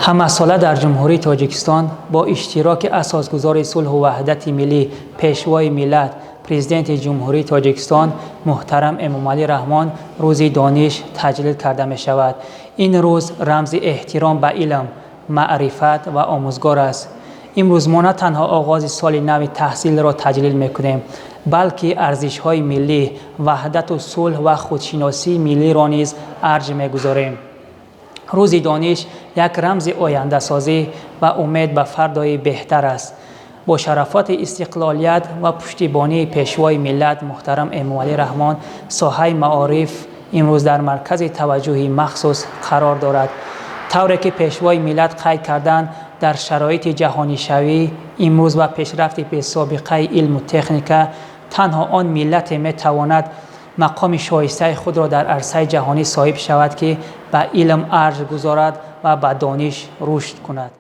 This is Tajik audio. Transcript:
Ҳамасола дар Ҷумҳурии Тоҷикистон бо иштироки Асосгузори сулҳу ваҳдати миллӣ, Пешвои миллат, Президенти Ҷумҳурии Тоҷикистон муҳтарам Эмомалӣ Раҳмон Рӯзи дониш таҷлил карда мешавад. Ин рӯз рамзи эҳтиром ба илм, маърифат ва омӯзгор аст. Имрӯз мо на танҳо оғози соли нави таҳсилро таҷлил мекунем, балки арзишҳои миллӣ, ваҳдату сулҳ ва худшиносии миллиро низ арҷ мегузорем. Рӯзи дониш як рамзи ояндасозӣ ва умед ба фардои беҳтар аст. Бо шарафоти истиқлолият ва пуштибонии Пешвои миллат муҳтарам Эмомалӣ Раҳмон соҳаи маориф имрӯз дар маркази таваҷҷӯҳи махсус қарор дорад. Тавре ки Пешвои миллат қайд карданд, дар шароити ҷаҳонишавӣ имрӯз ва пешрафти бесобиқаи илму техника танҳо он миллате метавонад мақоми шоистаи худро дар арсаи ҷаҳонӣ соҳиб шавад, ки ба илм арҷ гузорад ва ба дониш рушд кунад.